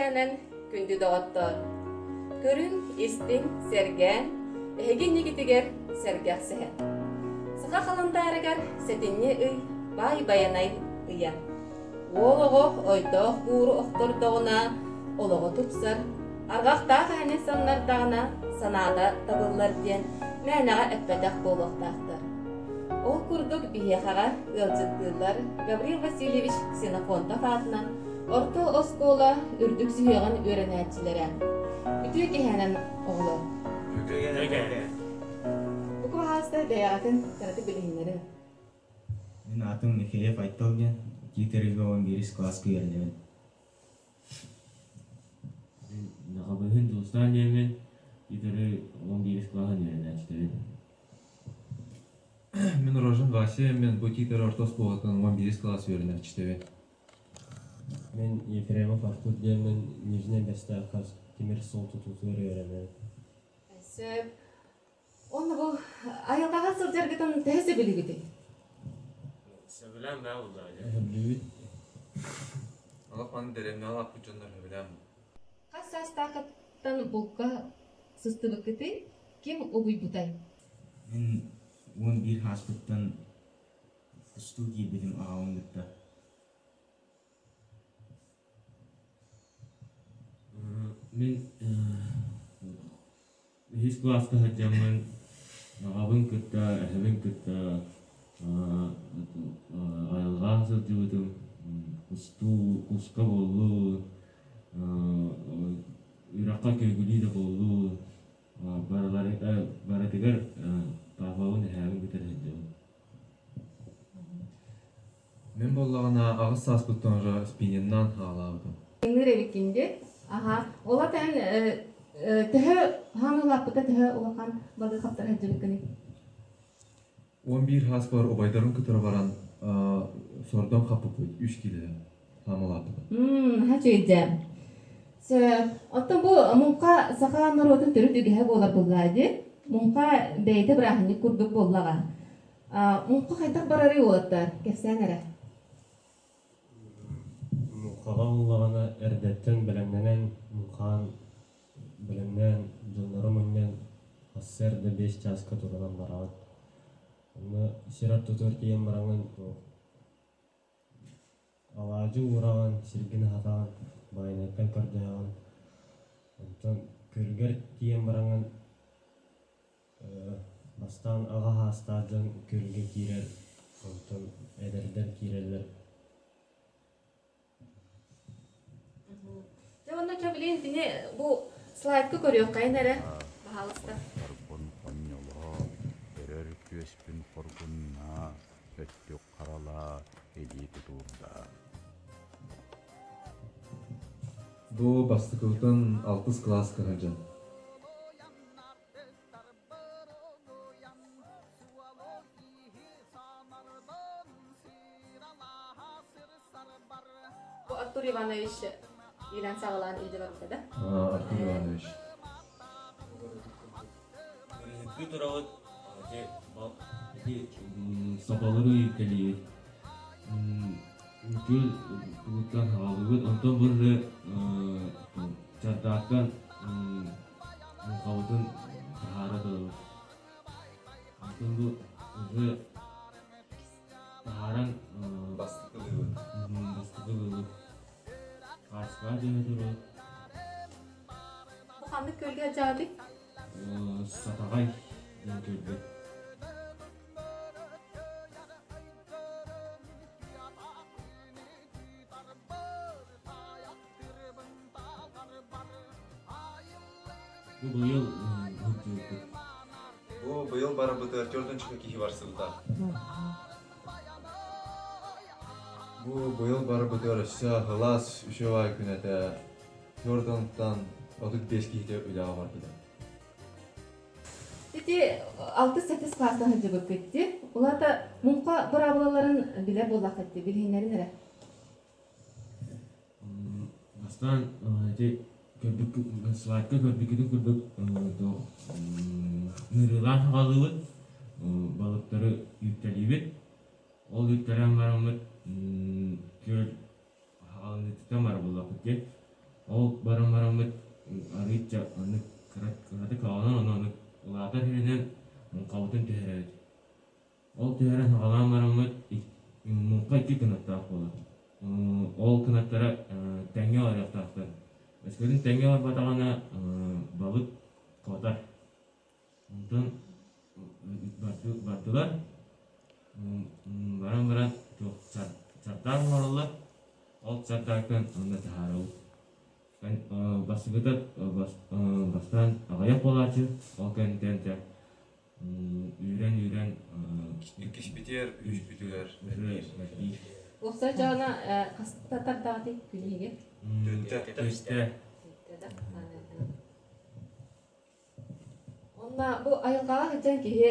киэһэнэн, күндү доҕоттоор! Көрүҥ, истиҥ, сэргээн, эһиги иннигитигэр сэргэх сэһэн. Саха халандаарыгар сэтинньи ый баай байанай ыйа. Уол оҕо ойдоох бууру охтордоҕуна олоҕо тупсар, арҕахтаах эһэни самнардаҕына санаата табыллар диэн мээнэҕэ эппэтэх буолуохтаахтар. Ол курдук биһиэхэҕэ ыалдьыттыыллар Гаврил Васильевич Ксенофонтов аатынан орто оскуола үрдүк сүһүөҕүн үөрэнээччилэрэ. Үтүө киэһэнэн оҕолор. Үтүө киэһэ. Бу кыбаһааста бэйэҕитин кыратык билиһиннэриҥ. Мин аатым Михеев Айтал диэн, Тиит-Арыыга 11 кылааска үөрэнэбин. Мин Наҕабыһын Дьулустаан диэммин, Тиит-Арыы 11 кылааһын үөрэнээччитэбин. Мин Рожин Вася, мен бу Тиит-Арыы орто оскуолатын 11 кылаас үөрэнээччитэбин. Мин Ефремов Артур диэммин Нижнэй Бэстээххэ тимир суол тутуутугар үөрэнэбин. Сөп. Онно бу айылҕаҕа сылдьаргытын төһө сөбүлүүгүтүй? Сөбүлээн баа буллаҕа дьэ. Сөбүлүүбүт. Олох маны дэриэбинэҕэ улааппыт дьоннор сөбүлээн Хас саастаахыттан булка сыстыбыккытый? Ким угуйбутай? Мин 11 сааспыттан кустуу киирбитим аҕабын кытта. Мин үһүс кылааска сылдьаммын аҕабын кытта, эһэбин кытта айылҕаҕа сылдьыбытым, кустуу, куска буоллун, үрэххэ күөгүлүү да буоллун, барытыгар паапабын, эһээбин кытта сылдьабын. Мин буоллаҕына аҕыс сааспыттан уже спинниннаан хаалаабытым. Ыҥыр эбиккин дии. Аха. Ол эн төһө хаан улааппыта төһө улахан балык хаптара сылдьыбыккыный? 11 сааспар убайдарым кытары баран сордон хаппыппыт үс киилэ хаам улааппыта. Мм, үчүгэйдэ. Сөп. Оттон бу муҥха саха норуотун төрүт үгэһэ буолар буоллаа дии. Муҥха бэйэтэ бырааһынньык курдук буоллаҕа. Муҥха хайдах барарый уолаттар? Кэпсээн эрэ. Муҥхаҕа ыллаҕына эрдэттэн бэлэмнэнэн, муҥхаан бэлэмнээн, дьоннору мунньан сарсыарда 5 чааска турунан бараҕын. Онно сир ортотугар тиийэн бараҥҥын алаадьы уураҕын, сиргин аһатаҕын, баайынайтан көрдөһөҕүн. Онтон күөлгэр тиийэн бараҥҥын Бастаан аҕа саастаах дьон күөлгэ киирэр, онтон эдэрдэр киирэллэр. Дьэ уонна чэ билигин кини бу слайдка көрүөххэйин эрэ, баһаалыста. Хоргун хонньолоо, өрөр күөспүн хоргуннаа, өттүк харалаа, илии тутуурдаа. Бу бастакыбытын алтыс кылааска сылдьан. Бу Артур Иванович иилэн саҕалаан илдьэ барбыта да? Артур Иванович. Ырыһыттыы турабыт, ити соболору үүртэлиибит. Күөл тугуттан хааллыбыт, онтон бу чардааттан муҥхабытын таһаара турабыт. Онтон бу уже таһааран Бастакылыыбыт. Бастакылыыбыт. Хааскаҕа түһэ турабыт. Бу ханнык күөлгэ сылдьаҕытый? Сатаҕай диэн күөлбүт. Бу быйыл ыһыктыырбыт. Бу быйыл барбытыгар төрдүнчү киһи барсыбыта. Бу быйыл барбытыгар өссө сылаас үчүгэй күн этэ. Төрдүнтэн 35 киһитэ үлэҕэ барбыта. Ити алтыс-сэттис кылаастан сылдьыбыккыт дии. Улаата муҥха быраабылаларын билэр буоллаххыт дии, билиһиннэрин эрэ. Бастаан ити көрбүккүт слайдка көрбүккүтүн курдук ыҥырыылаан хааллыбыт, балыктары үүттэлиибит. Ол үүттэрэн бараммыт күөл хаалыныытыттан бара буоллахпыт дии. Ол баран бараммыт арыычча оннук кыратык аҕалан ону оннук улаатар иһинэн муҥхабытын түһэрэбит. Ол түһэрэн саҕалаан бараммыт муҥха икки кынаттаах буолар. Ол кынаттара тэҥҥэ барыахтаахтар. Өскөтүн тэҥҥэ барбатаҕына балык хотар. Онтон бардылар, баран баран туох чардаак оҥороллор, ол чардаактан онно таһаарабыт. Бастакыта бастаан аҕыйах буолааччы, ол кэнниттэн дьэ үүрэн-үүрэн Иккиспитигэр, үһүспүтүгэр элбиир. Уопсай дьоно хаста тардаҕытый күнүһүгэр? Түстэ. Онно бу айылҕаҕа сылдьан киһи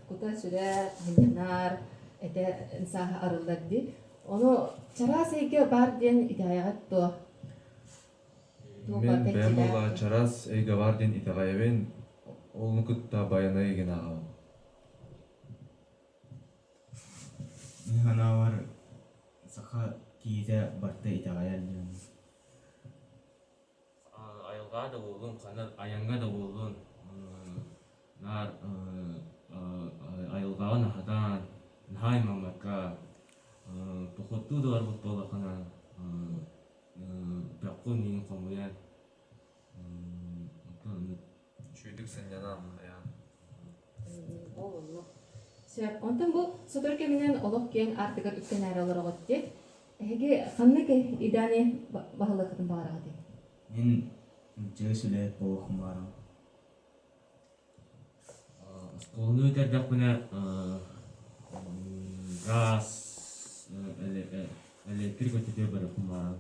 кута-сүрэ сынньанар, этэ сааһа арыллар дии. Ону чараас эйгэ баар диэн итэҕэйэҕит дуо? Туох Мин барыта бэйэм иччилээх буоллаҕа дуо? чараас эйгэ баар диэн итэҕэйэбин, ону кытта байанай игин ааҕабын. Мин санаабар, саха киһитэ барыта итэҕэйэр диэн. Айылҕаҕа да буоллун, ханна айаҥҥа да буоллун, наар айылҕаҕын аһатан, наһаа аймаммакка, походтуу да барбыт буоллаххына, бөххүн иин хомуйан, онтон Үчүгэйдик сынньанан айаан. Ол оннук. Сөп. Онтон бу сотору кэминэн олох киэҥ аартыгар үктэнээри олороҕут дии. Эһиги ханнык идэни баһылыаххытын баҕараҕытый? Мин дьиэ үлэһит буолуохпун баҕарабын. Оскуоланы бүтэрдэхпинэ гаас, электрик өттүгэр барыахпын баҕарабын.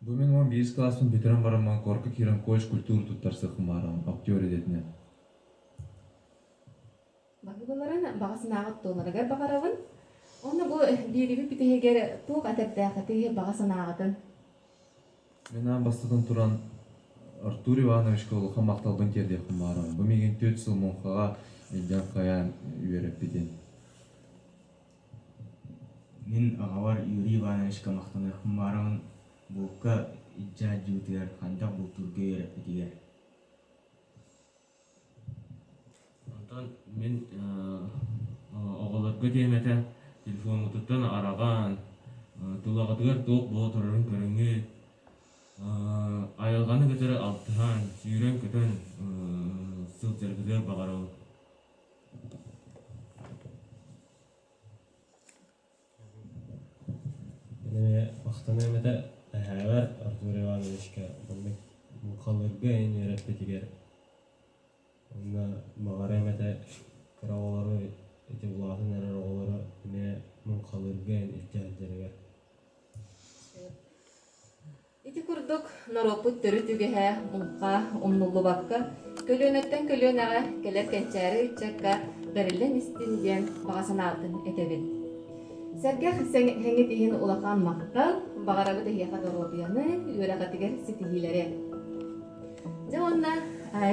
Бу мин 11 кылааспын бүтэрэн бараммын корка киирэн колледж культуры туттарсыахпын баҕарабын, актер идэтинэн. Баһыыбаларын баҕа санааҕыт туоларыгар баҕарабын. Уонна бу биэриибит бүтэһигэр туох этэрдээххитий баҕа санааҕытын? Мин аан бастатан туран Артур Ивановичка улахан махталбын тиэрдиэхпин баҕарабын. Бу миигин 4 сыл муҥхаҕа илдьэн хайаан үөрэппитин. Мин аҕабар Юрий Ивановичка махтаныахпын баҕарабын, булка илдьэ сылдьыбытыгар, хайдах бултуурга үөрэппитигэр. Онтон мин оҕолорго диэм этэ, телефоммутуттан араҕан, тулаҕытыгар туох буола турарын көрүҥҥүт, айылҕаны кытары алтыһан, сүүрэн-көтөн сылдьаргытыгар баҕарабын. Мин эмиэ махтаныам этэ эһээбэр Артур Ивановичка маннык муҥхалыырга иһин үөрэппитигэр уонна баҕарыам этэ кыра оҕолору ити улаатан эрэр оҕолору эмиэ муҥхалыырга иһин илдьэ сылдьарыгар. Ити курдук норуоппут төрүт үгэһэ муҥха умнуллубакка көлүөнэттэн көлүөнэҕэ кэлэр кэнчээри ыччакка бэриллэн истин диэн баҕа санаабытын этэбит. Сэргэх сэһэҥҥит иһин улахан махтал, баҕарабыт эһиэхэ доруобуйаны, үөрэххитигэр ситиһиилэри. Дьэ уонна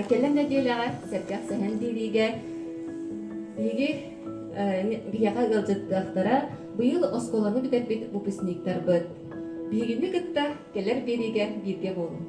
кэлэн нэдиэлэҕэ сэргэх сэһэн биэриигэ биһиги биһиэхэ ыалдьыттыахтара быйыл оскуоланы бүтэрбит выпускниктарбыт. Биһигини кытта кэлэр биэриигэ бииргэ буолуҥ.